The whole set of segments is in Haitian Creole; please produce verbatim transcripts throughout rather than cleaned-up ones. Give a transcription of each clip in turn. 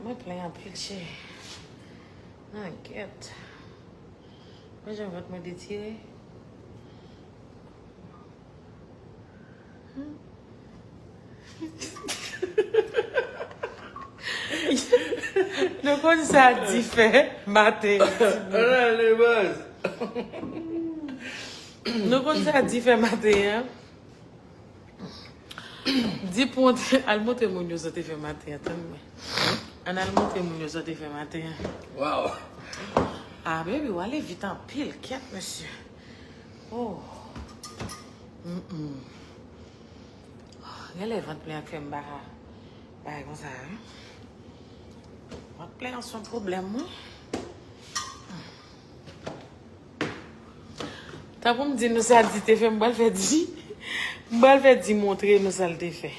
Mwen plen anpil, cheri. Nan gyèt. Mwen jan vant mwen detire. Nou konn sa di fè maten. Ann ale, baz. Nou konn sa di fè maten an. Di pou al montre moun yo sa te fè maten an, tann mwen. Ann al montre moun yo sa te fè maten an. Wow. Ah, baby, w ale vit anpil, kèt, mesye. Oh. Mm-mm. Genlè vant plen an k fè m pa ka bay konsa, wi. Vant plen an se yon pwoblèm, wi. Tan pou m di nou sa di te fè, m pral fè di. M pral fè di montre nou sa l te fè.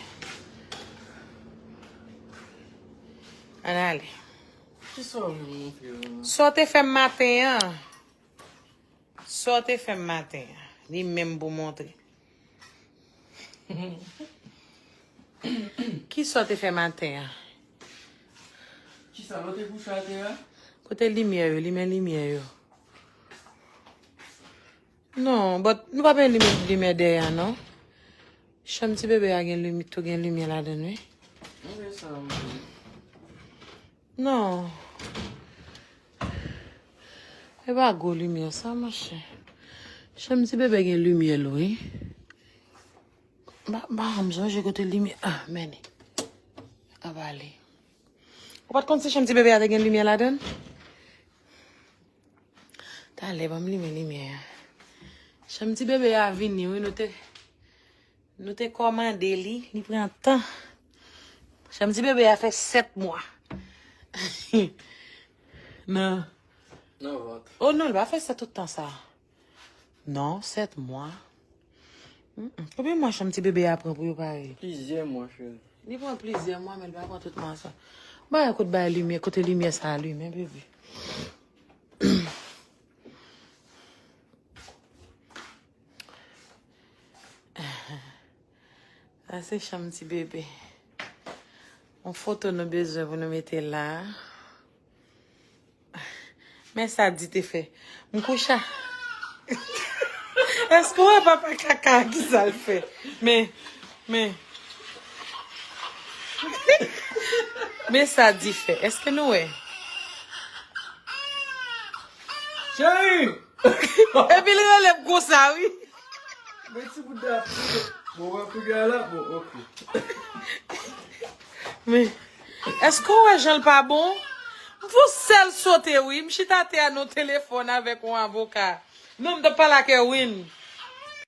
Ann ale. Kisa w vle montre yo? Sa w te fè m maten an. Sa w te fè m maten an. Li menm pou montre. Kisa w te fè maten an? Kisa lòt te kouche atè a? Kote limyè yo? Limen limyè yo. Non, but nou pa bezwen limen limyè dèyè a, non. Chanm ti bebe a gen limi-, tou gen limyè ladan l, wi. Mwen sa, mwen. Non. E pa gwo limyè sa, monchè. Chanm ti bebe gen limyè l, wi. Ba, ba, m sonje kote limyè. Ah, men. A pale. Ou pa t konn si chanm ti bebe a te gen limyè ladan l? Talè, ban m limen limyè a. Chanm ti bebe a vini, wi, nou te, nou te kòmande li, li pran tan. Chanm ti bebe a fè sèt mwa. Nan. Nan vant. Oh non, li pa fè sa tout tan sa. Non, sèt mwa. Mm-mm. Konbyen mwa chanm ti bebe a pran pou yo pare? Plizyè mwa, cheri. Li pran plizyè mwa, men li pa pran tout mwa sa. Ba, kote bay limyè, kote limyè sa limen, bebe. Sa se chanm ti bebe. Yon foto nou bezwen pou nou mete la. Men sa di te fè. M kouche. Èske w wè papa kaka ki sa l fè? Men, men. Men sa di fè. Èske nou wè? Cheri! Epi l rele m konsa, wi. Men ti bout dap. Bon, wè figi a la? Bon, ok. Men, èske w wè jan l pa bon? M fè yon sèl sote, wi. M chita atè a nan telefòn avèk yon avoka. Non, m t ap pale ak Erwin.